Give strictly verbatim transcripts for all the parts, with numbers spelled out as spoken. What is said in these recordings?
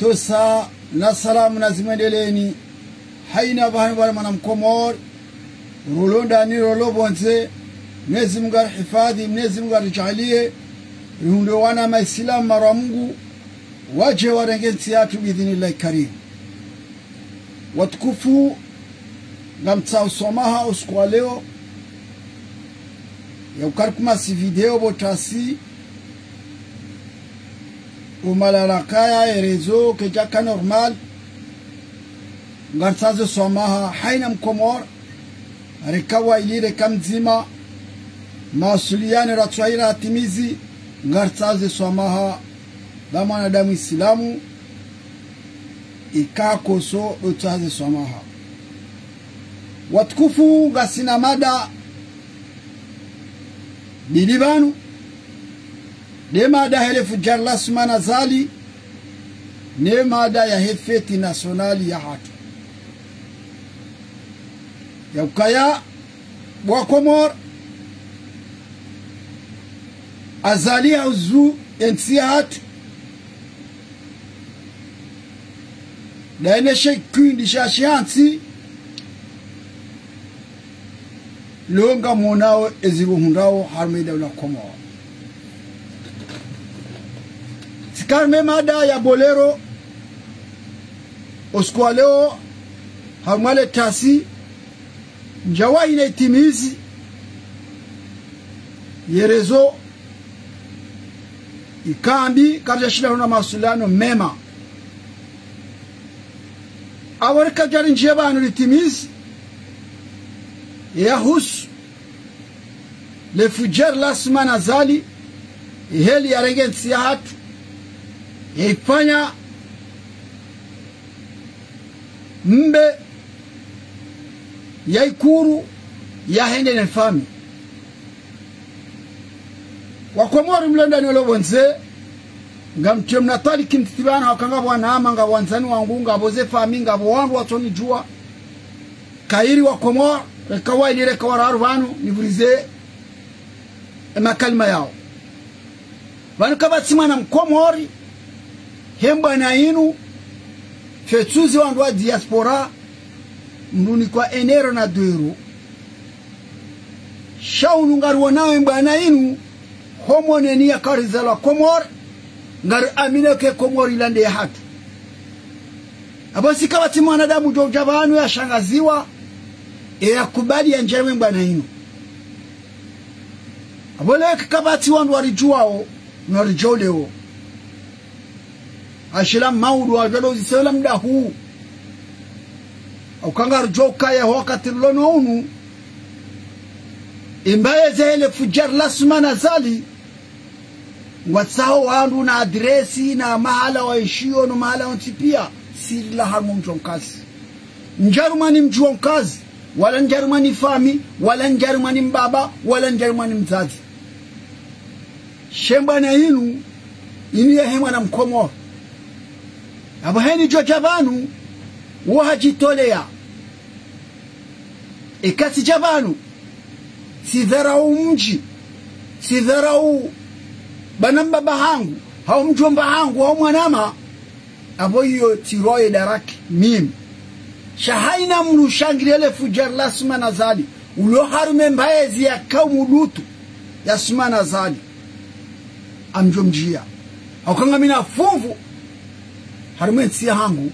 Tosa na salamu na zimwendeleni. Haina pvahanu pvala mwana mkomori, rolo ndani, rolo pvondze. Mwenyezi Mungu arihifadhi, Mwenyezi Mungu arijaalie rihundre wana maislamu marwa Mungu, waje warenge ntsi yatru biidhnillahi karim. Watukufu, ngamtsaho swamaha usiku wa leo, ya ukari kuma si video pvo tasi, umalalakaya ye réseau kejaka normal. Ngartsaho swamaha haina mkomori, reka waili, reka mdzima, mawasiliano ratswahira hatimizi. Ngartsaho swamaha ba mwanadamu islamu, ika koso, ndo tsaho swamaha. Watukufu, ngasina mada mbili pvanu. Nde mada yahe le fudjari la Assoumani Azali, ne mada yahe fête nationale yahatru. Ya ukaya, bo wa Komori, Azali hahuzu entsi yahatru, ndaye ne she kikundi sha shiantsi, leo ngamwonao ezipvo hundrao harumwa edaula Komori. Tsi karime mada ya bo leo, usiku wa leo, harumwa le tasi, ndjawahi na itimizi ye réseau, ikambi, karidjashinda rona mawasiliano mema. Apvo reka djari ndjiye pvanu ritimizi, yahusu le fudjari la Assoumani Azali, iheli yarenge ntsi yahatru, yaifanya mbe ya ikuru, yahende ne fami. Wa Komori mlo ndani, mlo pvondze, ngamtsaho mna twaliki mtiti pvanu, hauka ngapvo wanama, ngapvo wandzani wangu, ngapvo ze fami, ngapvo wandru watsonidjuwa. Kayiri wa Komori, reka waili, reka wararu pvanu, nipvurize emakalima yao. Pvanu kapvatsi mwana mkomori, he mbwana inu, fetsuzi wandru wa diaspora, mdru unikwa un euro na deux euros. Sha unu ngariwonao embwana inu, ho moneni ya karizalwa Komori, ngari amini ke Komori ila nde yahatru. Apvo si kapvatsi mwanadamu djo udja pvanu yashangaziwa, e yakubali yandjari embwana inu. Apvo leo kapvatsi wandru waridjuwao, no waridjuwao leo. Ashila maudu wadjwalo uzisela mda huu. Hauka ngaridjuwa ukaya ho wakati rilo no unu, imbaye zehele fudjari la Assoumani Azali, ngwatsaho wandru na adresi, na mahala waishiyo, no mahala wontsi pia, siri la harumwa mdji wa Nkazi. Ndjari mwa ni mdji wa Nkazi, wala ndjari mwa ni fami, wala ndjari mwa ni mbaba, wala ndjari mwa ni mdzadze. She mbwana inu, inu yahe mwana mkomori. Apvo heni djo dja pvanu, wo hadjitoleya. Eka tsi dja pvanu, tsidharau mdji, tsidharau bwana mbaba hangu, hau mdjomba hangu, hau mwanama, apvo iyo tsiroye daraki mimi. Sha haina mdru ushangiriya le fudjari la Assoumani Azali, ulo harumwa embaye zi ya kaumu dutu ya Assoumani Azali, ngamdjo mdjiya. Hauka ngamina funvu harumwa entsi yahangu.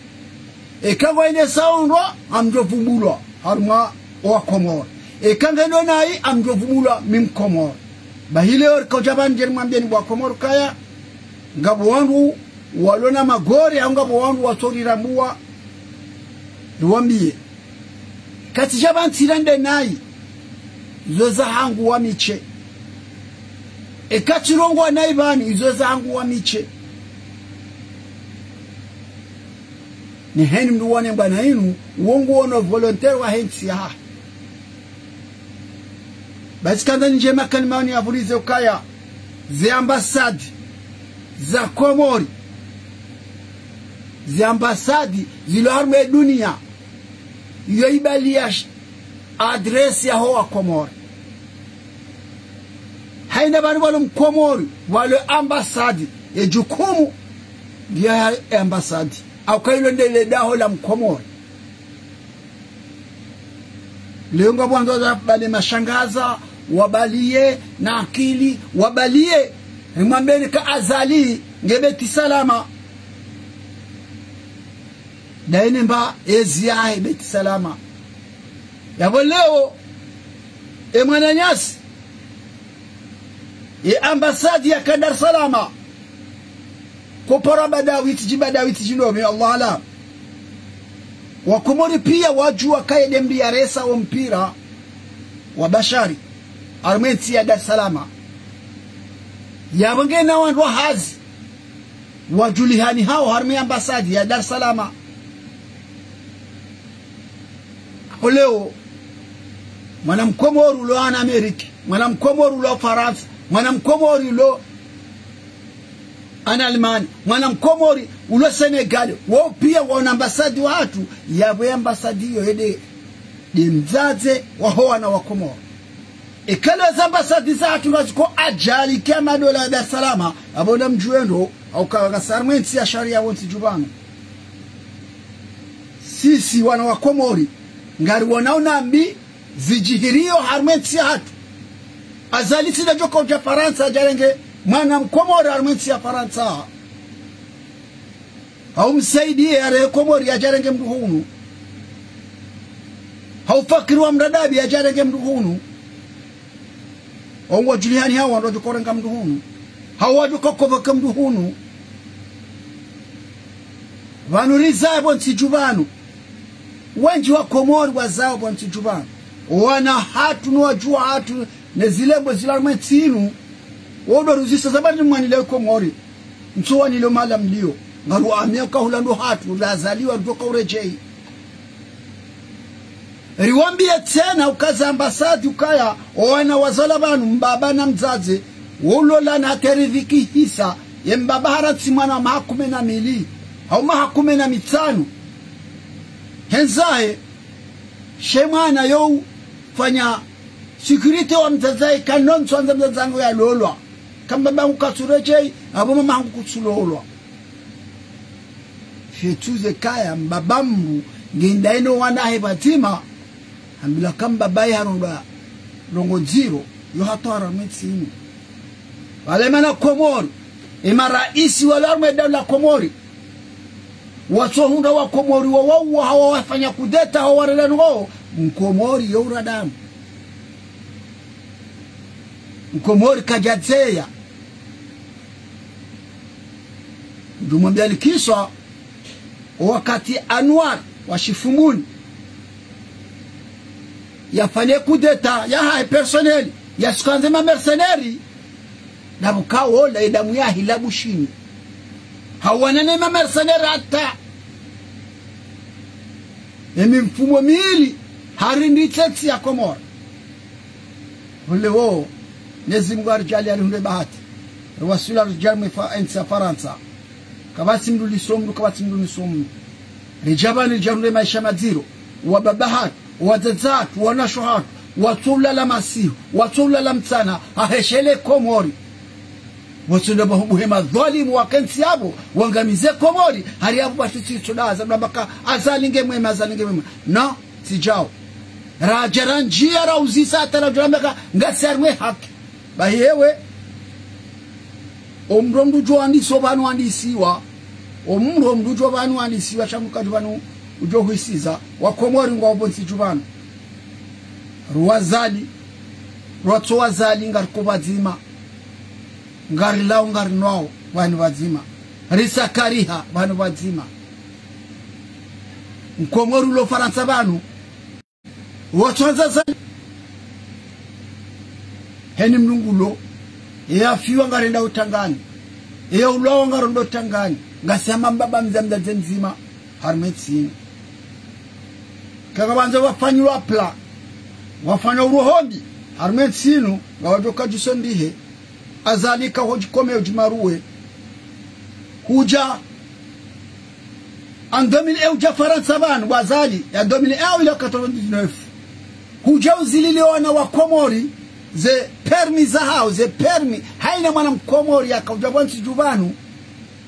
Eka ngwayine saondro, ngamdjo vumbulwa harumwa wa Komori. Eka ngeno nayi, ngamdjo vumbulwa mi mkomori. Bahi leo rika udja pvanu ndjeri mwambiyeni bo wa Komori ukaya, ngapvo wandru walo na magori, hau ngapvo wandru watsorirambua, riwambiye. Eka tsidja pvanu tsirende nayi, izo zahangu wami she. Eka tsirongowa nayi pvanu, izo zahangu wami she. Neheni mdru wone mbwana inu, wo nguwono volontaire wahe ntsi yahahe. Basi kandza nindje makalima ni yapvurize ukaya, ze ambassade za Komori, ze ambassade zilo harumwa edunia, iyo ibaliya sh-, adresi yaho wa Komori. Haina pvanu pvalo mkomori, pvalo ambassade, ye jukumu Ngiya e ambassade. Au kayilo nde le daho la Mkomori. Leo ngapvo wandru wabale mashangaza, wabaliye, na akili, wabaliye. Rimwambeni ka Azali, nge Beti Salama. Daye ne mba ezi yahe Beti Salama. Yapvo leo, e mwananyasi, e ambassade yaka Dar es Salaam. Kopara badawi tiji badawi tiji ndomi, Allah alam. Wakomori piya wadjuwa kaye nde mbi yaresa wo mpira wa Bashari. Harumwa entsi ya Dar es Salaam. Yapvo ngena wandru wa hazi. Wadjulihani hawo harumwa ambassade ya Dar es Salaam. Ho leo, mwana Mkomori ulo ana Amerika, mwana Mkomori ulo Farantsa, mwana Mkomori ulo ana Alemanya, mwana Mkomori ulo Senegali, wo piya waona ambassade wahatru, yapvo ambassade iyo yende, nde mdzadze waho wana wa Komori. Eka leo ze ambassade zahatru ngaziko ajali ke madola ya Dar es Salaam, apvo nda mdjuwe ndo, au ka ngasi harumwa entsi ya sharia pvontsi djuu pvanu. Sisi wana wa Komori, ngariwonao nambi zidjihiriyo harumwa entsi yahatru. Azali tsi nda djo ka udja Farantsa, yadjarenge mwana Mkomori harumwa entsi ya Farantsa. Hau msaidiye yarehe Komori yadjarenge mndru hunu. Hau fakiri wa mradabi yadjarenge mndru hunu. Hau ngwadjulihani hawo wandru wadjo korenga mndru hunu. Hau wadjo kokovoke mndru hunu. Pvanu rizaye pvontsi djuu pvanu. Wendji wa Komori wazao pvontsi djuu pvanu. Wana hatru no wadjuwa hatru ne zilembwe zilo harumwa entsi inu. Wo ndo ruzisa zabari mwanile Komori. Ntsu wanile mahala mliyo. Ngaru amia uka hula ndo hatru, lazaliwa ndo ka uredjeyi. Riwambiye tsena uka ze ambassade ukaya, o wana wazalwa pvanu, mbaba na mdzadze, wo ulola na teridhiki hisa, ye mbaba harantsi mwana wa maha kume na mili, hau maha kume na mitsanu. Hendzahe, she mwana yo ufanya sécurité wa mdzadze, ika nonso wandza mdzadze hangu yalolwa. Ka mbaba hangu katsuredjeyi, apvo mama hangu kutsulolwa. Shetsuze kaya mbaba mndru, nge nda eno wana he pvadzima, hambila ka mbaba ye harondwa ndrongoo ndziro, yo hatowa harumwa entsi inu. Wale mana Komori, e maraisi walo harumwa edaula Komori, watsohundra wa Komori wa, wa, wa, hawa wafanya kudeta, hawa warela ndrongoo, Mkomori yo uradamu. Mkomori kadjadzeya. Ndumwambia likiswa, o wakati Anwar wa Shifumuni yafanye kudeta yahahe personnel, yasukandze ma mercenaires, na pvuka wola edamu yahila Bushini. Hawana ne ma mercenaires hata. Emi mfumo mili, harindi tsetse ya Komori. Hule wo, Mwenyezi Mungu aridjaaliye arihundre bahati. Riwaswili aridjaaliye mwe fa-, entsi ya Farantsa. Kapvatsi mndru liso mndru, kapvatsi mndru niso mndru. Ridja pvanu ridjahundre maesha madziro. Wababa hatru, wadzadze hatru, wanashe hatru, watsoulala masihu, watsoulala mtsana, haheshele Komori. Watsonda pvahubuhe madhwalimu wakentsi yapvo, wangamize Komori, hari yapvo pvatsi tsi tsoda Azali, wamba ka Azali nge mwema, Azali nge mwema. No, tsi djao. Radja randjiya rauzisa hata radjo ramba ka ngasi harumwa e haki. Bahi ewe, omndru mndru udjo wandisa pvanu wandisiwa. Omndru mndru udjo pvanu wandisiwa, sha mndru kadjo pvanu udjo hwisiza. Wakomori ngwao pvontsi djuu pvanu. Ruwazali, rwatso wazali ngariko pvadzima. Ngarilao ngarinwao pvanu pvadzima. Risakariha pvanu pvadzima. Mkomori ulo Farantsa pvanu, watswandza Azali. Heni mlungu lo, eyafiwa ngarendao tangani, eyaulwawa ngarendao tangani, ngasi hama mbaba mdzadze mdzadze mdzima, harumwa entsi inu. Kaka pvandza wafanyilwa pla, wafanya urohombi, harumwa entsi inu, ngawadjo kadjuso ndihe, Azali ka hodjikome udjimaruwe. Hudja, en deux mille un hudja Farantsa pvanu, bo Azali, ya deux mille un ila quatre-vingt-dix-neuf. Hudja uzilile wana wa Komori, ze permis zahao, ze permis, haina mwana Mkomori yaka udja pvontsi djuu pvanu.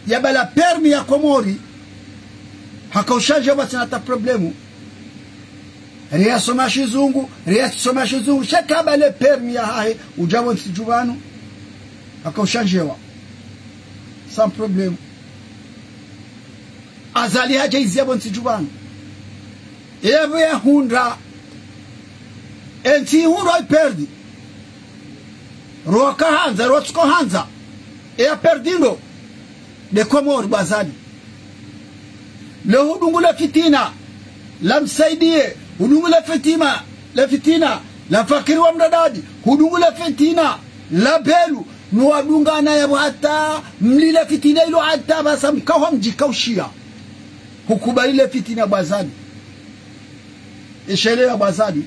Yabala permis ya Komori, haka ushanje pvatsina hata problème. Riya soma shizungu, riya soma shizungu, sha kabale permis yahahe, udja pvo ntsi dju pvanu, haka ushanjewa. Sans problème. Azali hadja iziya pvo ntsi dju pvanu. Epvo yahundra, entsi ihundra iperdi. Rwaka handza, rwatsuko handza. Eya perdi ndo. Nde Komori bo Azali. Leo hudungu le fitina la Msaidie, hudungu le fitina, le fitina la Fakiri wa Mdadadi, hudungu le fitina la Belu, no wadungana yapvo hata mlile fitina ilo hata pvasa mkahwa mdjikaushiya. Hukubali le fitina bo Azali. Esheleya bo Azali.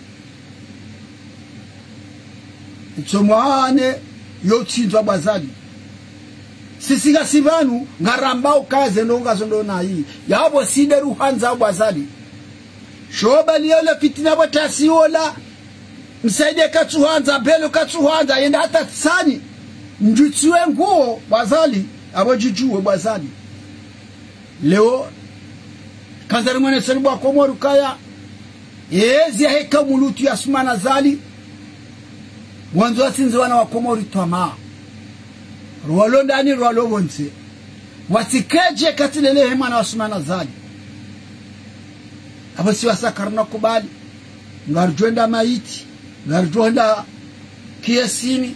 Itsomwane yo tsindzwa bo Azali. Sisi ngasi pvanu, ngaramba ukaze ndo ngazo ndo nayi. Yapvo si nde ruhandza bo Azali. Sho bali yo le fitina pvo tasi wola, Msaidie katsuhandza, Belu katsuhandza, yenda hata tsani. Ndjutsiwe nguo bo Azali, apvo djidjuwe bo Azali. Leo, kandza rimweneseni bo wa Komori ukaya, ezi yaheka mulutsu ya Assoumani Azali, wandzo watsindze wana wa Komori twamaa. Rwalo ndani, rwalo pvondze. Watsikedje katsi lele he mwana wa Assoumani Azali. Apvo si wasa karina kubali. Ngaridjo enda Maiti, ngaridjo enda Kiesini,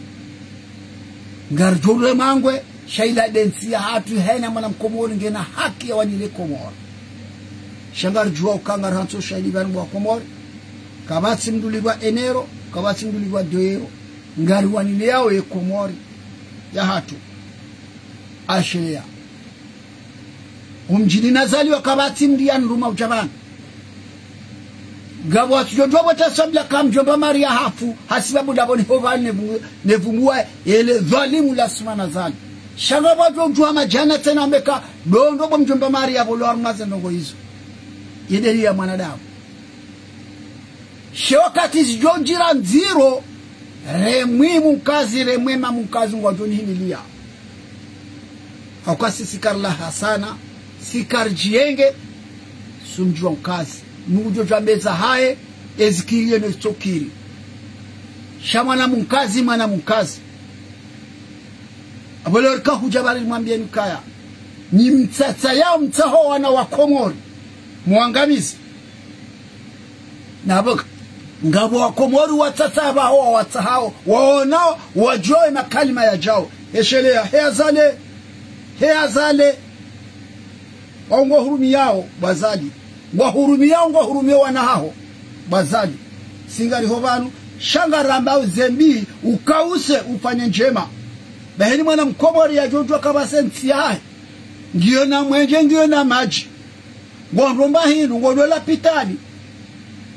ngaridjo ule mangwe, sha ila nde ntsi yahatru, hayina mwana Mkomori ngena haki ya wanile Komori. Sha ngaridjuwa uka ngarantso shahidi pvanu bo wa Komori, kapvatsi mndru ulipvwa enero, kapvatsi mndru ulipvwa doyero, ngari wanile yawo ye Komori yahatru. Asheleya. Omdjini nazaliwa kapvatsi mndru yaniruma udja pvanu. Ngapvo watsudjodjuwa pvo taswabila ka mdjomba Maria hafu, hasibabu ndapvo niho pvanu nevu-, nevumbuwa ele dhwalimu la Assoumani Azali. Sha ngapvo wadjodjuwa madjana tsena wambeka, ndo ndo bo mdjomba Maria pvo lo harumwa ze ndrongo izo. Ye ndeli ya mwanadamu. She wakati zidjodjira ndziro, remwi mkazi, remwe ma mkazi ngwadjo nihimiliya. Hauka si sikari la hasana, sikari djiyenge, sumdjuwa mkazi. Nudjo djwambeza haye, ezikiri yeno zitsokiri. Sha mwana mkazi, mwana mkazi. Apvo leo rika hudja pvali nimwambiyeni ukaya, nyi mtsatsa yao mtsaho wana wa Komori, muangamizi. Napvo ka-, ngapvo wa Komori watsatsa pvaho wawatsahao, waonao, wadjuwao ye makalima yadjao. Esheleya, he Azali, he Azali. Wao ngwahurumiyao bo Azali. Ngwahurumiyao, ngwahurumiyao wana haho bo Azali. Si ngariho pvanu, sha ngarambao zembi, ukause, ufanye ndjema. Bahi ni mwana Mkomori yadjodjuwa kapvatsi ntsi yahe. Ngiyo na mwenje, ngiyo na madji. Ngohundro mba hindru, ngohundro lapitali.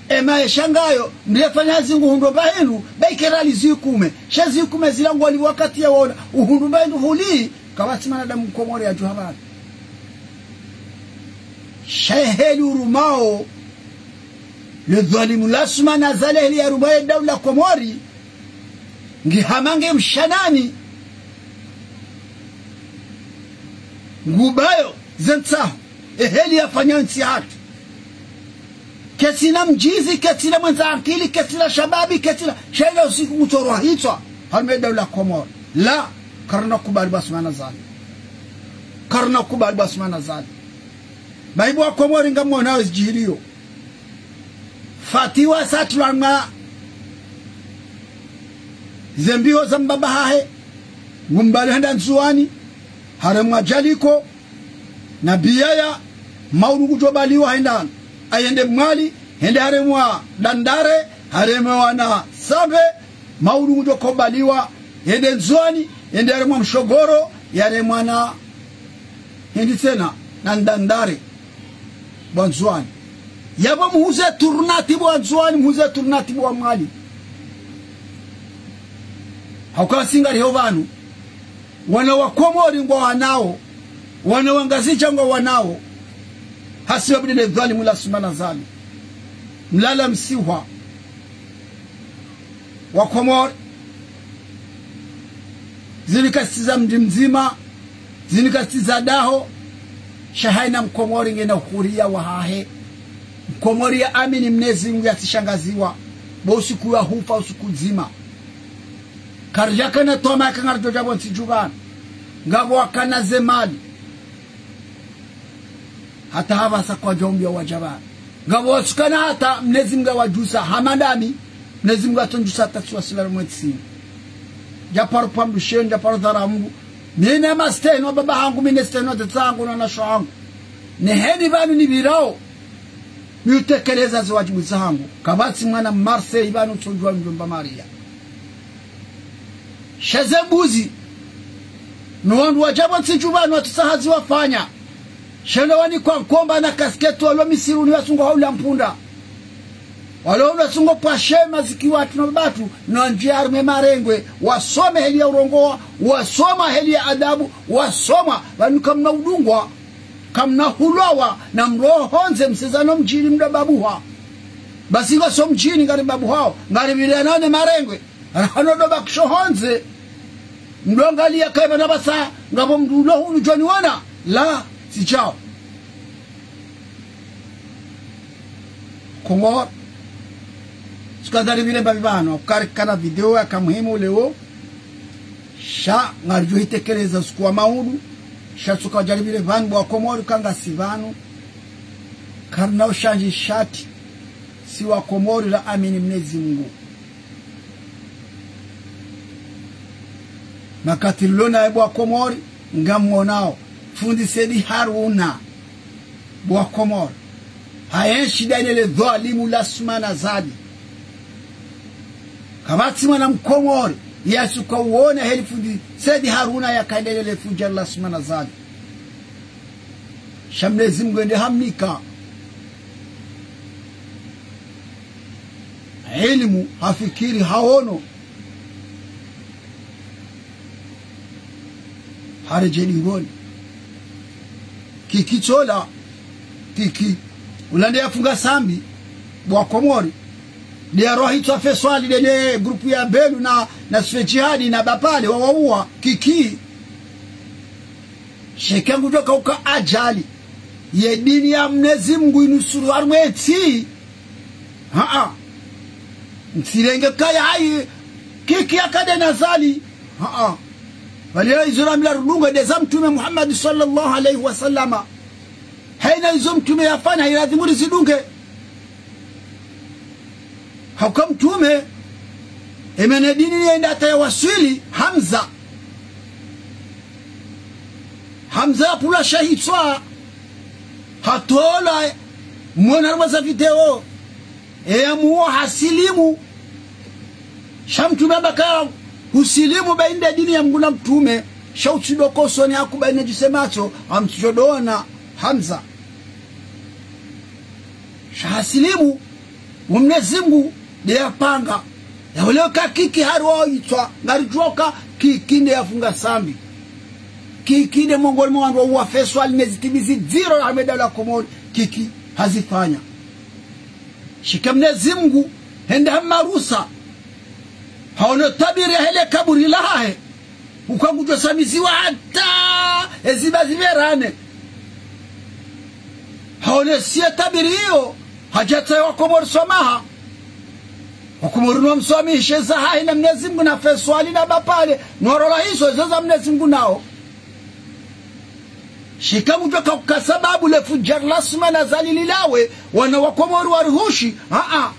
Emaesha ngayo, mndru yefanya hazi nguhundro mba hindru, be ikerali zikume. She zikume zila ngwali wakati ya wona, uhundro mba hindru huli, kapvatsi mwanadamu Mkomori yadjuwa pvanu. Sha heli urumao, le dhwalimu la Assoumani Azali heli yarumao ye daula Komori, ngihamange mshanani, ngubayo ze ntsaho, eheli yafanya ntsi yahatru. Ketsina mdjizi, ketsina mwendza akili, ketsina shababi, ketsina, sha ila usiku ngutsorwa hitswa, harumwa ye daula Komori. La, karina kubali bo Assoumani Azali. Karina kubali bo Assoumani Azali. Bahi bo wa Komori ngamwonao ezidjiriyo. Fatiwa satulwa nga zembiho za mbaba hahe, ngumbali henda Ndzuwani, haremwa Djaliko, na Biyaya, maulu ngudjo baliwa henda, ayende Mwali, hende haremwa Dandare, haremwa na Sambe, maulu ngudjo kobaliwa, hende Ndzuwani, hende haremwa Mshogoro, yaremwa na Hindi tsena, na Ndandare, bo wa Ndzuwani. Yapvo muhuze turnati bo wa Ndzuwani, muhuze turnati bo wa Mwali. Hauka si ngariho pvanu, wana wa Komori ngwawanao, wana wa Ngazidja ngwawanao, hasibabu ndele dhwalimu la Assoumani Azali. Mlala msihwa. Wa Komori, zili kasi za mndru mdzima, Zinu kazitsi za daho, sha hayina Mkomori ngena uhuriya wahahe. Mkomori yaamini Mnyezi Mungu yatsishangaziwa, bo usiku ya hufa usiku mdzima. Karidjakana twamaa yeka ngaridjo dja pvo ntsi djuu pvanu. Ngapvo wakana ze mali. Hata hapvasa kwadjaumbiwa wadja pvanu. Ngapvo watsukana hata Mnyezi Mungu yawadjusa hama ndami, Mnyezi Mungu yatsondjusa hata tsiwasila mwe ntsini. Djaparo pvambusheni, djaparo dhara Mungu. Mimi namastehi no baba hangu, mimi nestehi no dzadze hangu, no wanashe hangu. Neheni pvanu nipvirao, mi utekeleza ze wadjibu zahangu. Kapvatsi mwana Marseille pvanu tsondjuwa mdjomba Maria. Sha ze mbuzi, no wandru wadja pvo ntsi djuu pvanu watsutsaha ziwafanya. Sha ndo wanikwa nkomba na kasketi walo misiruni wasungo haula mpunda. Walo ula sungo pvwa shema ziki watru no batru, no wandjiya harumwa marengwe, wasome heli ya urongowa, wasoma heli ya adabu, wasoma, pvanu kamna udungwa, kamna hulowa, na mroho hondze mseza no mdjini mdo babuha. Basi ngaso mdjini ngari babuhao, ngari pviriyanao ne marengwe. Rahano do bakisho hondze. Mdo angaliya kaye pvanu pvasa, ngapvo mdru ulo hunu djoni wona. La, tsi djao. Komori. Tsuka dhali pvile mbapvi pvanu, karikana video yaka muhimu leo. Sha, ngaridjo hitekeleza usiku wa maudu. Sha tsuka dhali pvile pvanu bo Wakomori kangasi pvanu. Karina ushandji shati. Si Wakomori raamini Mnyezi Mungu. Makati rilo naye bo Wakomori, ngamwonao. Fundi Saidi Haruna, bo Wakomori. Hayenshi dayi nele dhwalimu la Assoumani Azali. Kapvatsi mwana Mkomori, yatsuka uona heli fundi Saidi Haruna yaka dayi nele fudjari la Assoumani Azali. Sha Mnyezi Mungu ende hamnika ilimu, hafikiri, haono. Haredjei dingoni. Kiki tsola, Kiki. Ula nde yafunga sambi, bo Wakomori. Nde yaroha hitswa Feswali, nde ne grupu ya Belu na, na Sfe Djihadi na Bapale, wawauwa, Kiki. Sha eka ngudjo kauka adjali ye dini ya Mnyezi Mungu inusuru harumwa entsi. Haa. Ntsi renge kaya hayi Kiki yaka dayi na Azali. Haa. Pvalila izo ramila rudunge nde za Mtrume Muhammad swallallahu alayhi wa sallama. Hayina izo Mtrume yafanya hayiladhimu rizidunge. Hauka Mtrume, emene dini yende hata yawaswili Hamza. Hamza yapvulwa sha hitswa, hatolwa, mwona harumwa za video, eyamuwa hasilimu. Sha Mtrume hamba ka husilimu baina dini ya Mungu na Mtrume, sha utsidoka usoni haku baina djise matso, hamtsudjoona Hamza. Sha hasilimu, wo Mnyezi Mungu nde yapanga. Yawelewe ka Kiki haruwa itswa, ngaridjuwa ka Kiki nde yafunga sambi. Kiki nde mongoni mwa wandru wauwa Feswali ne zitibizi ndziro la harumwa daula Komori, Kiki hazifanya. Sha eka Mnyezi Mungu hende hammarusa. Haono tabiri ya hele kaburi lahahe. Uka ngudjo samiziwa hata eziba zipverane. Haonesiye tabiri iyo, hadja tsaya Wakomori swamaha. Wakomori no wamswamihishe zahahe na Mnyezi Mungu na Feswali na Bapale, no warola hizo, izo za Mnyezi Mungu nao. Sha eka ngudjo kauka sababu le fudjari la Assoumani Azali lilawe, wana Wakomori warihushi, aa.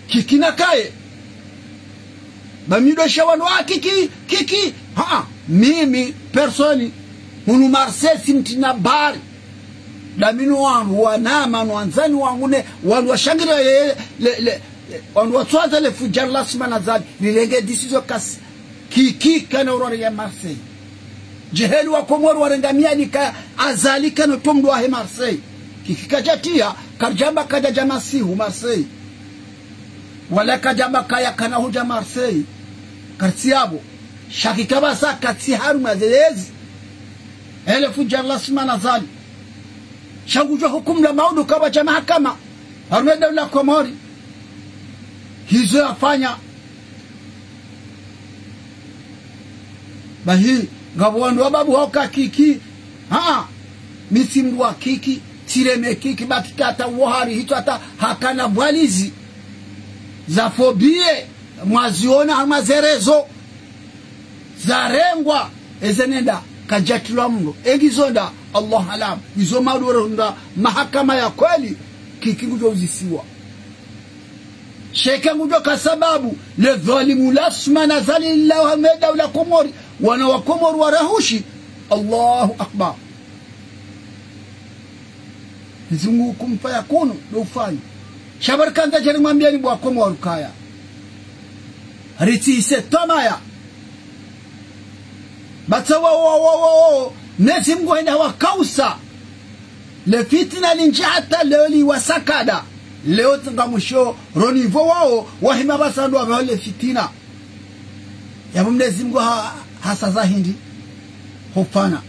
Kiki nakaye. Ba mi ndo sha wanu, ah, Kiki, Kiki. Haa, mimi, personne, hunu Marseille, tsi mtrina bari. Ndami no wandru wanama, no wandzani wangu ne, wandru washangirira le, le, le, le, wandru watswaza le fudjari la Assoumani Azali, lirenge décision kasi. Kiki kana urwari ya Marseille. Djeheli Wakomori warenga miadi ka Azali kana tsi mndru wahe Marseille. Kiki kadjatiya, karidjamba kadjadja masihu Marseille. Wala kadjamba kaya kana hudja Marseille. Kartsi yapvo. Sha Kiki kapvasa katsi harumwa zilezi. Ele fudjari la Assoumani Azali. Sha ngudjo hukumulwa maudu kapvadja mahakama. Harumwa daula Komori. Hizo yafanya. Bahi, ngapvo wandru wababu hauka Kiki. Haa, mi tsi mndru wa Kiki, tsireme Kiki, ba Kiki hata wo hari hitswa hata hakana valizi za fobie, mwaziona hama zerezo, zarengwa, eze nenda, kadjatilwa mndru. Engizo nda, Allah alam, izo madoro nda mahakama ya kweli, Kiki ngudjo uzisiwa. Sheke ngudjo ka sababu, le dhwalimu la Assoumani Azali lilao harumwa daula Komori, wana wa Komori warahushi. Allahu Akbar. Mnyezimungu kun fayakunu, ndo ufanya. Sha ba rikandza djeri mwambieni bo wa Komori ukaya, ritsise twamaya. Batsa wa, wa, wa, wa, wa, Mnyezimungu henda hawakausa. Le fitina lindji hata leo liwasakada. Leo tsi ngamwisho ronivo wao, wahima pvasa ndo wapvao le fitina. Yapvo Mnyezimungu ha, hasaza hindri, hufanya.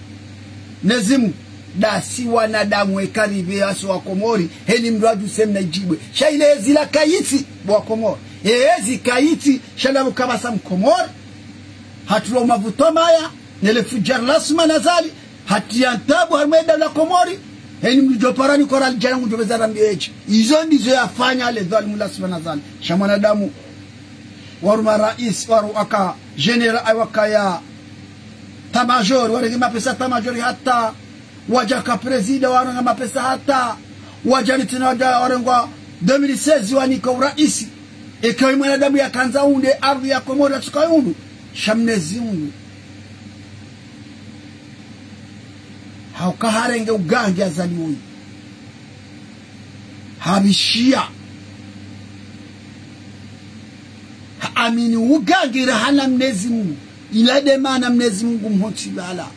Mnyezimungu, ndasi wanadamu eka ripve wasi wa Komori, heni mndru adjuse mna idjibwe. Sha ile ezi la kayitsi, bo wa Komori. Ezi kayitsi, sha ndapvo kapvatsi Mkomori. Hatulwa mavuto maya, ne le fudjari la Assoumani Azali, hatriya ntabu harumwa daula Komori, heni mndru djo parani kora lidjana ngudjo pveza rambi edji. Izo ndizo yafanya le dhwalimu la Assoumani Azali. Sha mwanadamu, waru ma rais, waru waka général, wakaya état-major, warenge mapesa état-major hata, wadja ka président, warenga mapesa hata, wadja litsina wadja warengwa deux mille seize wanika uraisi. Eka yi mwanadamu yakandza unde ardhi ya Komori yatsuka yundu. Sha Mnyezimungu hauka harenge ugangi Azali woyi. Habishiya. Haamini ugangi rahana Mnyezimungu. Ila nde mana Mnyezimungu mhontsi bala.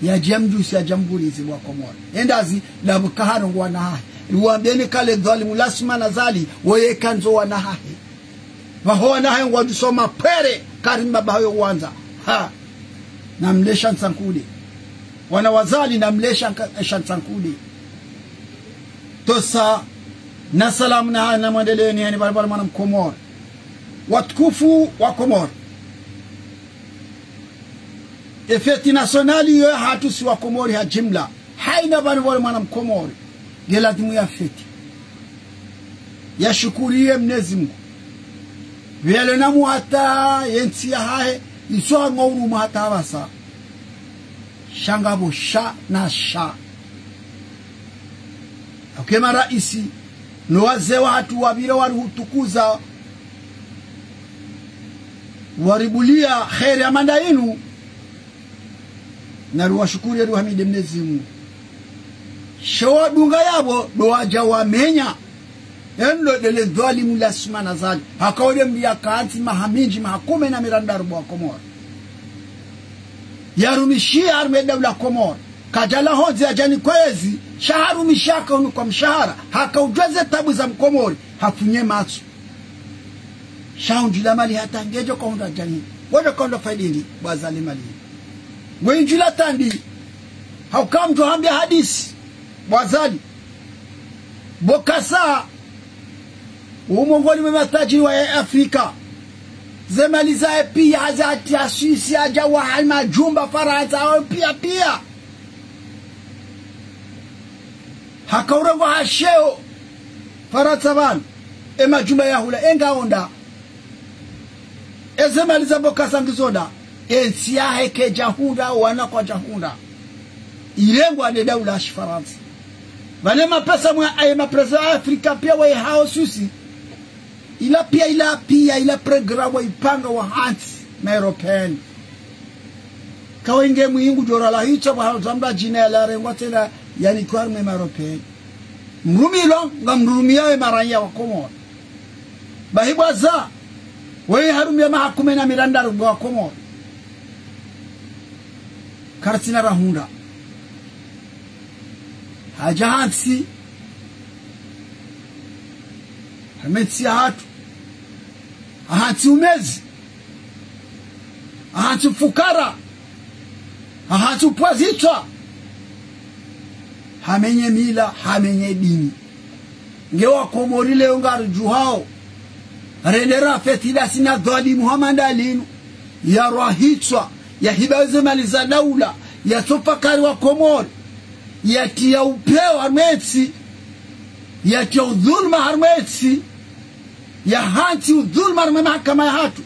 Yadja mdjusi, yadja mbulizi bo wa Komori. Endazi, ndapvo kaharongowa na hahe. Riwambieni ka le dhwalimu la Assoumani Azali, woye kandzo wana hahe. Pvaho wana hahe ngwadjusoma pvere, karimba baho yo wandza. Ha. Namlesha ntsankude. Wana wa Azali namlesha nka-, esha ntsankude. Tosa, na salamu na, na mwendeleni, yani, bali, bali, mwana Mkomori. Watukufu wa Komori. E fête nationale yo hatru si wa Komori ha jimla. Haina pvanu pvole mwana Mkomori. Nge ladhimu ya fête. Yashukuriye Mnyezimungu. Pvele na muhata ye ntsi yahahe, iswa ngwa uruma hata pvasa. Sha ngapvo sha na sha. Ake maraisi, no wazee wahatru wapvira warihutukuza, waribuliya kheri ya manda inu, nariwashukuriye, riwahimidiye Mnyezimungu. Sha wadunga yapvo, ndo wadja wamenya. Endo ndele dhwalimu la Assoumani Azali. Haka ule mndru yakantsi maha mindji, maha kume na mirandaru bo wa Komori. Yarumishiya harumwa daula Komori. Kadjala hondze yadjani kwezi, sha harumishiya haka unu kwa mshahara, haka udjuwa ze tabu za Mkomori, hafunye matso. Sha undjula mali hata ngedjo ka hundra djani. Wadjo ka hundra faida hindri, bo Azali mali. Ngwe indjula tandi. Hauka mdjo hambia hadisi. Bo Azali. Bokasa. Umongoni mwe matajiri wa Afrika. Ze mali zahe piya, hazi hati ya Suisse, hadja waha majumba Farantsa, hao piya piya. Haka urengwa ha sheo Farantsa pvanu, e majumba yahula, e ngaonda. Eze mali za Bokasa ngizo nda, e ntsi yahe kayidja hundra, wana kwadja hundra. Irengwa ne daula ya Shifarantsa. Pvane mapesa mwa, aye mapesa ya Afrika piya waye hao Suisse. Ila piya, ila piya, ila programme wa ipanga wahantsi ma Européens. Kawe nge mwinyi ngudjo rala hitswa pvwa hao zamba djina yalarengwa tsena yanikiwa harumwa ma Européens. Mrumilwa, ngamrumiyawo e maraiya wa Komori. Bahi bo Azali, weye harumiya maha kume na mirandaru bo wa Komori. Karitsina rahundra. Hadja hantsi. Harumwa entsi yahatru. Hahantsi umezi. Hahantsi ufukara. Hahantsi upvwazitswa. Hamenye mila, hamenye dini. Nge wa Komori leo ngaridjuhao. Rendera feti ndasi na dhwalimu hama ndalinu. yarwa hitswa, yahiba ze mali za daula, yatsofakari wa Komori, yatiya upeo harumwa entsi, yatiya udhuluma harumwa entsi, yahantsi udhuluma harumwa mahakama yahatru.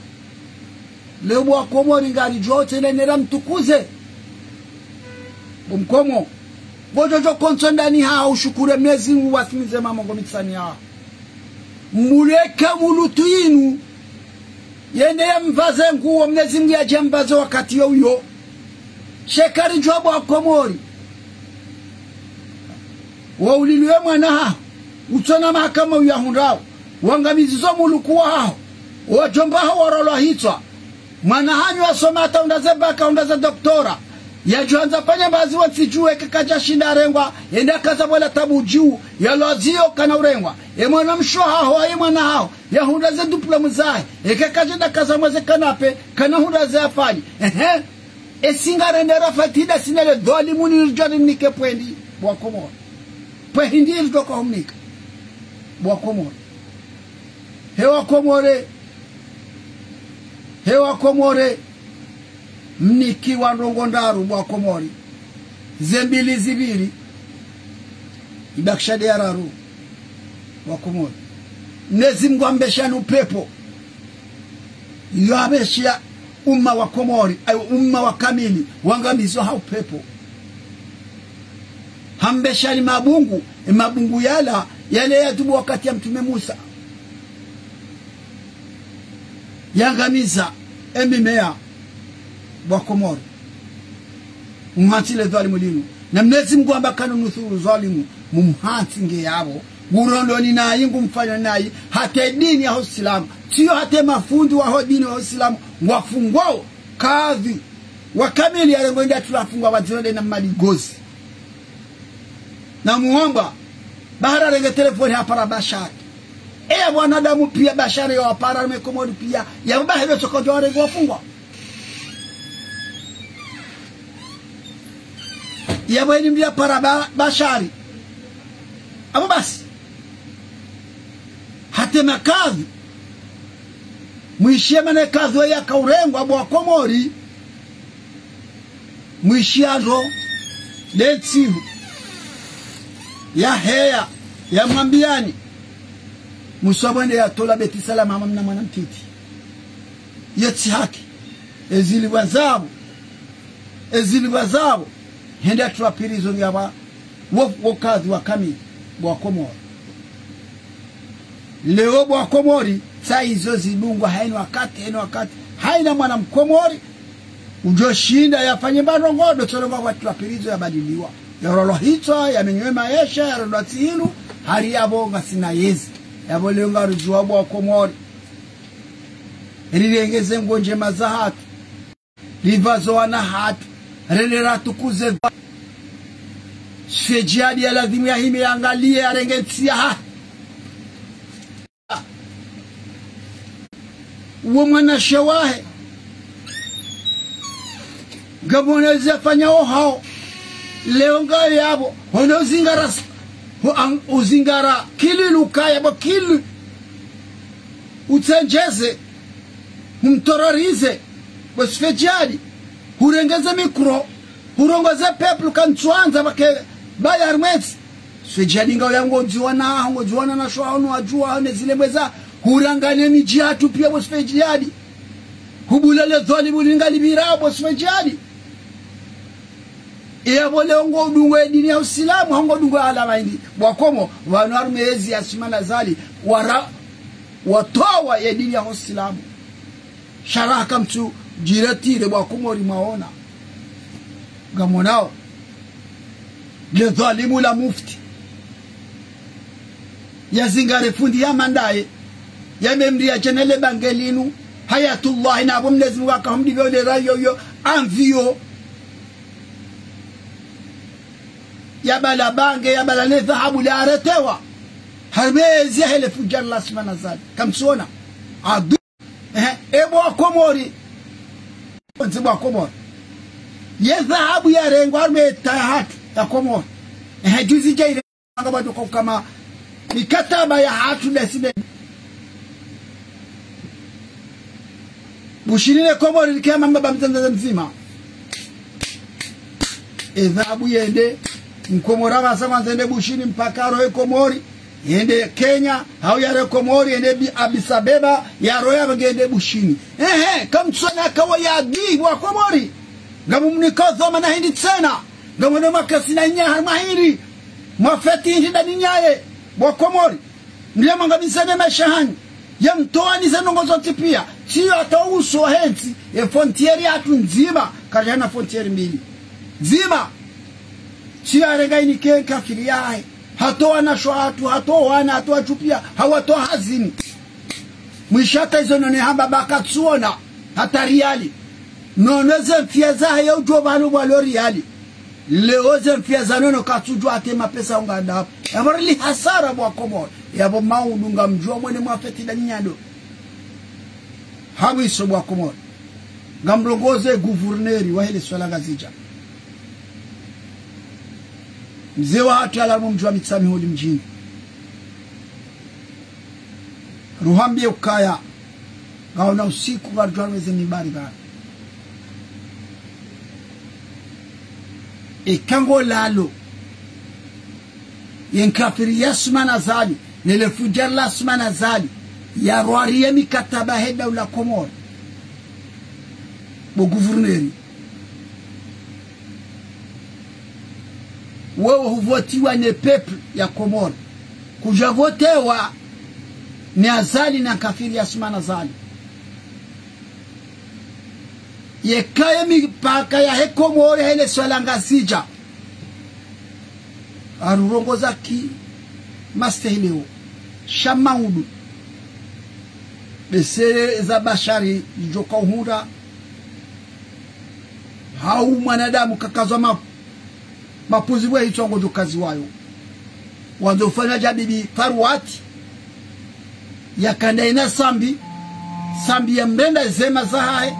Leo bo wa Komori ngaridjuwa utsenenera mtukuze. Bo mkomo, ngodjo djo kontso ndani haho ushukuru Mwenyezi Mungu wasimize mamongo mitsani yaho. Muleke mulutu yinu, yende yamvaze nguo, Mwenyezi Mungu yadje yamvaze wakati yo uyo. Sha karidjuwa bo wa Komori. Waulilwe mwana haho, utsona mahakama uyahundrao, wangamizizo muluku wahaho, wadjomba haho warolwa hitswa, mwana hanyu asoma hata hundra ze baka, hundra ze doktora, yadjo handza fanya mbazi wontsidjuwe eka kadja shinda arengwa, yende akaza pvola tabu dju, yalwaziyo kana urengwa, ye mwana mshe wahaho, ye mwana haho, yahundra ze diplôme zahe, eka kadja nda kaza mwa ze kanape, kana hundra ze afanye. Ehe. Esi ngarende rafatida sina le dhwalimu ni ridjo rimnike pvwendi, bo wa Komori. Pvwe hindri ridjo ka humnika, bo wa Komori. He wa Komori. He wa Komori. Mnikiwa ndrongoo ndraru, bo wa Komori. Ze mbili zipviri. Ibakisha nde ya raru, bo wa Komori. Mwenyezi Mungu ambesha ni upepvo. Iyo abesha umma wa Komori, ayo umma wa kamili, wangamizo ha upepvo. Hambesha ni mabungu, e mabungu yala, yale yatubu wakati ya Mtrume Musa. Yangamiza e mimea, bo wa Komori. Mhantsi le dhwalimu linu. Na Mwenyezi Mungu amba kana nusuru dhwalimu, mumhantsi nge yapvo. Ngurondoni nayi, ngumfanyoni nayi, hata e dini yaho Usilamu. Tsiyo hata e mafundi waho dini yaho Usilamu, ngwafungwao, kadhi. Wa kamili yarengo inde atula afungwa wadziro nde na mali gozi. Na muomba, bahara renge telefoni hapara Bashari. E ya wanadamu pia Bashari ya wapara me Komori pia, ya bahero soko djo warengo wafungwa. Yapvo ini mbi yapara ba, Bashari. Apvo basi. Hata e makadhi. Mwishiye mana e kadhi we yaka urengwa bo wa Komori. Mwishiya ndro. Nde ntsihu. Yaheya. Yamwambiyani. Muswabwende yatola Beti Salama hama mna mwana mtiti. Ye tsi haki. Ezilipvwa zapvo. Ezilipvwa zapvo. Hende atula prison yapvo wo, wo kadhi wa kamili, bo wa Komori. Leo bo wa Komori, sa izo zidungwa hayina wakati, hayina wakati. Hayina mwana Mkomori udjo shinda yafanye mba ndrongoo, ndo tsolonga watula prison yabadiliwa. Yarolwa hitswa, yamenywe maesha, yarolwa tsihinu, hari yapvo ngasina yezi. Yapvo leo ngarudjuwa bo wa Komori. Rirenge ze nguo ndjema zahatru. Ripvaze wana hatru. Rende ratukuze. Swife Djihadi ya lazimu yahime yangaliye yarenge ntsi yahahe. Uwo mwanashe wahe. Ngamwona ze afanya ohao. Leo nga yapvo. Hono uzingara s-, ho ang-, uzingara kili lukaya bo kili. Utsendjeze. Humtororize, bo Swife Djihadi, hurenge ze micro, hurongoze peuple kantsuandza pvake baya harumwa entsi. Swife Djihadi ngauya ngodjuwana, ngodjuwana na shwaho no wadjuwa ne zilembweza, hurangane midji yahatru pia bo Swife Djihadi. Hubula le dhwalimu lingalipvira bo Swife Djihadi. Yapvo leo ngodungo ye dini ya Usilamu, hangodungo alama hindri. Bo wa Komori, pvanu harumwa ezi ya Assoumani Azali, wara-, watowa ye dini ya Usilamu. Sha raha kamtsu djiretire bo wa Komori mwaona. Ngamwonao. Le dhwalimu la mufti. Yazingare fundi ya mandaye. Yamemri ya jenele bange linu. Hayatullahi na apvo Mwenyezi Mungu akahumdipve ole rayo yo. Amviyo. Yabala bange, yabala le dhahabu le aretewa. Harumwa ezi yahe le fudjari la Assoumani Azali. Kamtsiona. Adu. Ehe, e bo wa Komori. Onzi bo wa Komori. Ye dhahabu yarengwa harumwa eta yahatru ya Komori. Ehe, juzi dja ile. Anga bado kwa kama mikataba yahatru nde sinde. Bushini ne Komori, rike hama mbaba mdzadze mdzima. Edhabu yende, Mkomori apvasa mandza yende Bushini mpaka yarohe Komori, yende Kenya, hau yarohe Komori, yende Bi-, Addis Abeba, yarohe apvo ngende Bushini. Ehe, kamtsona kawa yadi wa Komori. Ngamumnika dhwamana hindri tsena. Ngamwone makasi na nyaha mahiri. Mwafeti hindri ndani nyaye, wa Komori. Mliya mwangamizane maesha hanyu. Yamtowa ni ze ndrongoo zontsi piya. Tsiyo hata uso hentsi. Ye frontière yahatru ndzima. Karidjana frontière mbili. Ndzima. Tsiyo harenga yinike nkafiri yahe. Hatowa wanashe wahatru, hatowa wana, hatowa wadjuhu piya. Hawatowa hazini. Mwisho hata izo none hamba ba katsuona. Hata riyali. None ze mfiya zahe ya udjo pvanu pvwa lo riyali. Leo ze mfiya za nono katsudjuwa hata mapesa unga ndapvo. Yapvo rili hasara bo wa Komori. Yapvo maudu ngamdjuwa mwene mwafeti ndani nyado. Hamwiso bo wa Komori. Ngamrongoze guvurneri wahe le swala Ngazidja. Mze wahatru yalawa mdji wa Mitsamihuli mdjini. Ruhambiye ukaya, ngaona usiku ngaridjo weze mibari pvanu. Eka ngolalo, ye nkafiri ya Assoumani Azali, ne le fudjari la Assoumani Azali, yarwariye mikataba he daula Komori. Bo guvurneri. Wewe huvotiwa ne peuple ya Komori. Kudjavotewa ni Azali na nkafiri ya Assoumani Azali. Yeka ye mipaka yahe Komori he le swala Ngazidja. Arurongoza ki mastehileo. Sha maudu. Bese za bashari djoka uhundra. Hau mwanadamu kakazwa ma-, mapuzi bwe hitswa ngodjo kaziwayo. Wandzo ufanya dja Bibi Faruwati. Yakanda yina Sambi. Sambi yamrenda zema zahahe.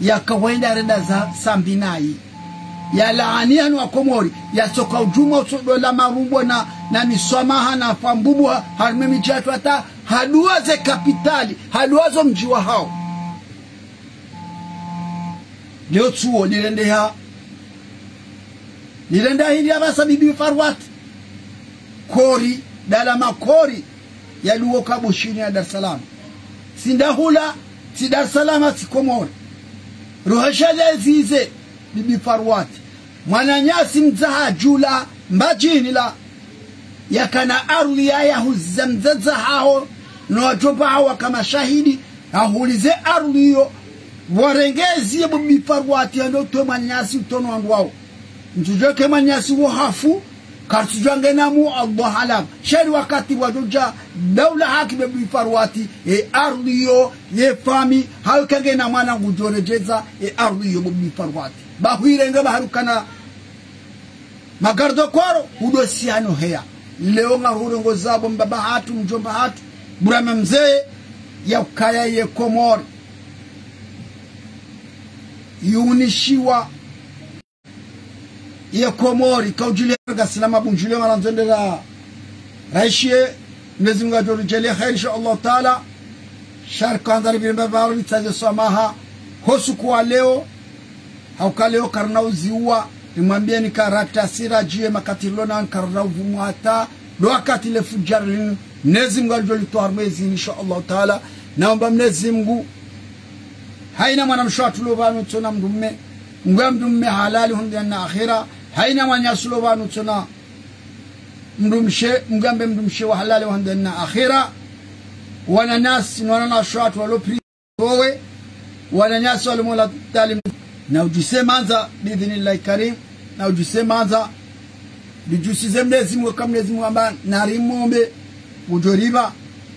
Yaka wenda renda za Sambi nayi. Yalaani hanu wa Komori. Yatsoka udjuma utsodola marumbo na, na miswamaha na fambubu ha, harumwa emidji yahatru hata haduwa ze kapitali. Haduwa zo mdji wahao. Leo tsuwo lirendeha. Lirendeha hindri yapvasa Bibi Faruwati. Kori, dala makori. Yaluwo ka Bushini ya Dar es Salaam. Tsi ndahula, tsi Dar es Salaam, tsi Komori. Rohesha lezize, Bibi Faruwati. Mwananyasi mdzaha djula, Mbadjini la. Yakana ardhwi yaya huziza mdzadze haho, no wadjomba haho waka mashahidi, hahulize ardhwi iyo, warengezi ye bo Bibi Faruwati yando utowe mwananyasi utono wandru wawo. Ntsudjoke mwananyasi wo hafu, karitsudjwa ngena mu Allahu aalam. Sha ri wakati wadjodja, daula haki bo Bibi Faruwati, ye ardhwi iyo, ye fami, hawu kangena mwana ngudjoredjeza, ye ardhwi iyo bo Bibi Faruwati. Ba hwirenge ba harukana magarde-corps, hudosiano heya. Leo ngahurongoza bo mbaba hatru, mdjomba hatru, Burama Mze, ya ukaya ye Komori. Yunishiwa ye Komori, kaudjili ya gasila mabundjulio marandzendera. Raishiye, Mwenyezi Mungu adjoridjaaliya kheri, insha Allah Taala. Sha ri kandza ripvire mbapvi pvaro ritsahe swamaha. Ho usiku wa leo, hauka leo karina uziwa, rimwambiyeni ka ratasi radjiye makati rilo nawo karina uvumu hata, ndo wakati le fudjari linu, Mwenyezi Mungu adjolitowa harumwa ezini, insha Allah Taala. Naomba Mwenyezi Mungu, hayina mwanamshe watru ulo pvanu utsona mdrume, Mungu yambe mdrume halali hunu duniani na akhera, hayina mwananyasi ulo pvanu utsona mdrumshe, Mungu yambe mdrumshe wa halali hunu duniani na akhera, wananyasi, no wananyashe watru walo pri- Owe, wananyasi walo mwa lapitali, na udjuse mandza, biidhinillahi karim, na udjuse mandza, ridjusize Mwenyezi Mungu, ka Mwenyezi Mungu amba, na rimombe, udjoripva,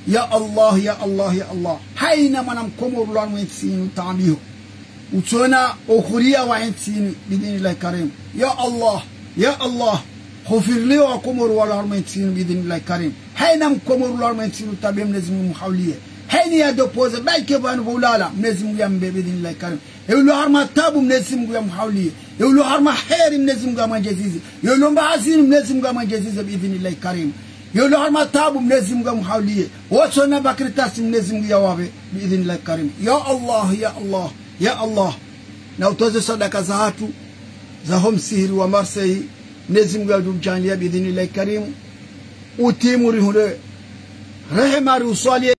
ya Allah, ya Allah, ya Allah. Hayina mwana mkomori ulo harumwa entsi inu taambiho. Utsona uhuriya wa entsi inu, biidhinillahi karim. Ya Allah, ya Allah. Hufiriliyo wakomori walo harumwa entsi inu, biidhinillahi karim. Hayina mkomori ulo harumwa entsi inu taabihe, Mwenyezi Mungu yamhauliye. Hayina yadopvoze, bayike pvanu pvo ulala, Mwenyezi Mungu yambe, biidhinillahi karim. Ye ulo harumwa tabu, Mwenyezi Mungu yamhauliye. Ye ulo harumwa heri, Mwenyezi Mungu yamwendjezize. Ye ulo mba hazini, Mwenyezi Mungu yamwendjezize, biidhinillahi karim. Yo lo harumwa taabu, Mnyezi Mungu yamhauliye. Wotsona makaratasi, Mnyezi Mungu yawapve, biidhnillahi karim. Ya Allah, ya Allah, ya Allah. Na utoze sadaka zahatru, za ho msihiri wa Marseille, Mnyezi Mungu yadjudjaanliya, biidhnillahi karim. Utimu rihundre rehema, riuswaliye.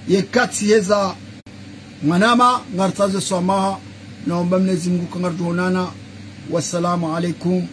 Yeka tsiheza mwanama, ngaritsaho swamaha, naomba Mnyezi Mungu ka ngaridjoonana. Wassalamu alaikum